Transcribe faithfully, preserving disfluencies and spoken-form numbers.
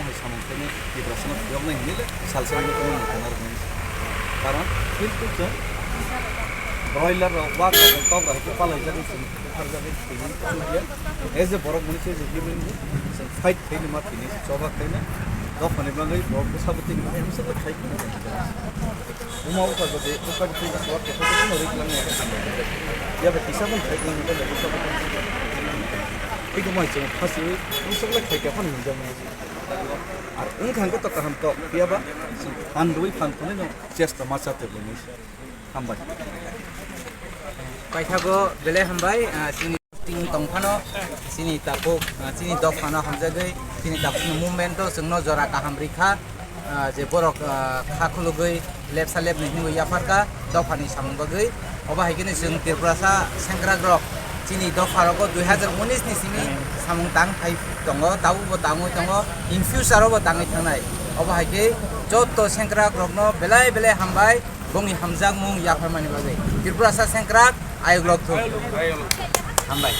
omo hai samung khainai Tiprasano phiyoknai hinwi le salsa hinwi tongmani mukha narwknai. Karon kintu chwng broiler rok, wak rok, tok rok hai khe palaijagwi chwng butharjagwi thwinai chukya. As a borok mwnwi se human being chwng fight khainai ma thwinai, choba khainai. Dophani bagwi bo bwsa bwtwi khe ayang se khai khe. Buma bwsa bwtwi bwsa bwtwi khe swk khe khe no rik lang ya. Ya ba kisa bun khai lang ya bwsa bwtwi. Iko mai chong phasi bwsa bwtwi khai khe phani hinjak nai. Ar wng thang khe to kaham to phiya ba phan rwi phan phunui no chesta ma cha twi bini. Hambai. Paithago belai hambai, ah, chini ting tongphano, chini takhuk, ah, chini dophano hamjagwi, chini takhukni movement-o chwngno jora kaham rikha, ah, je borok, ah, kha khulugwi lepsa lepni hinwi yapharkha dophani samung bagwi. Obo hai kheno chwng Tripurasa sengkrakrok chini dopharogo dui hazar unis ni simi samung tang phai tongo, tabukbo tangwi tongo, in future-o bo tangwi thangnai. Obo hai khe joto sengkrakrokno belai belai hambai. Bongni hamjakmung yapharmani bagwi Tripurasa sengkrak ayuk lok thung. Hambai.